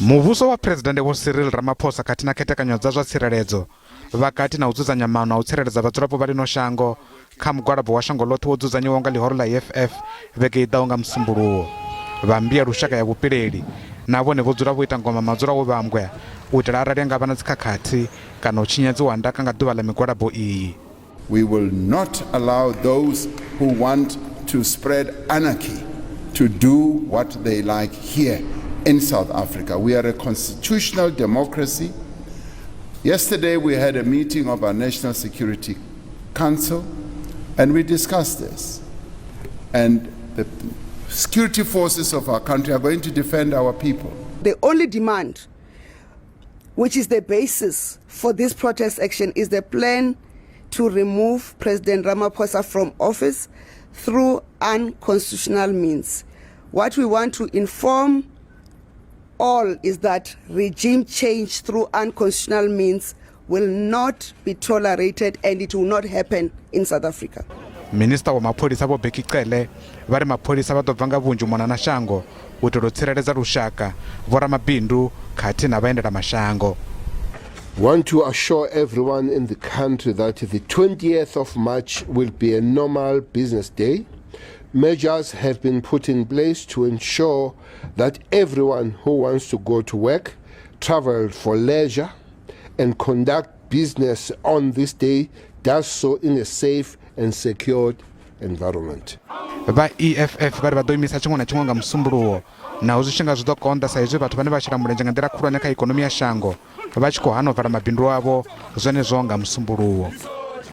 Muvhuso wa Phresidennde Vho Cyril Ramaphosa khathihi na khethekanyo dza zwa tsireledzo vha kati na u dzudzanya maano a u tsireledza vhadzulapo vha ḽino shango kha mugwalabo wa shango ḽoṱhe wo dzudzanyiwaho nga ḽihoro ḽa EFF vhege i ḓaho nga Musumbuluwo. Vha Mmbi ya Lushaka ya Vhupileli na vhone vho dzula vho ita ngoma madzula wo vhambwa u itela arali ha nga vha na dzikhakhathi kana u tshinyadziwa ha ndaka nga ḓuvha ḽa migwalabo iyi. We will not allow those who want to spread anarchy to do what they like here in South Africa. We are a constitutional democracy. Yesterday we had a meeting of our National Security Council and we discussed this. And the security forces of our country are going to defend our people. The only demand, which is the basis for this protest action, is the plan to remove President Ramaphosa from office through unconstitutional means. What we want to inform all is that regime change through unconstitutional means will not be tolerated and it will not happen in South Africa. Minisiṱa wa mapholisa Vho Bheki Cele vha ri mapholisa vha ḓo bva nga vhunzhi u mona na shango u itela u tsireledza lushaka, vhoramabindu khathihi na vhaendelamashango. Want to assure everyone in the country that the 20th of March will be a normal business day. Measures have been put in place to ensure that everyone who wants to go to work, travel for leisure, and conduct business on this day does so in a safe and secured environment. Vha EFF vha ri vha ḓo imisa tshiṅwe na tshiṅwe nga Musumbuluwo naho zwi tshi nga zwi ḓo konḓa sa izwi vhathu vhane vha shela mulenzhe nga nḓila khulwane kha ikonomi ya shango vha tshi khou hana u vala mabindu avho zwenezwo nga Musumbuluwo.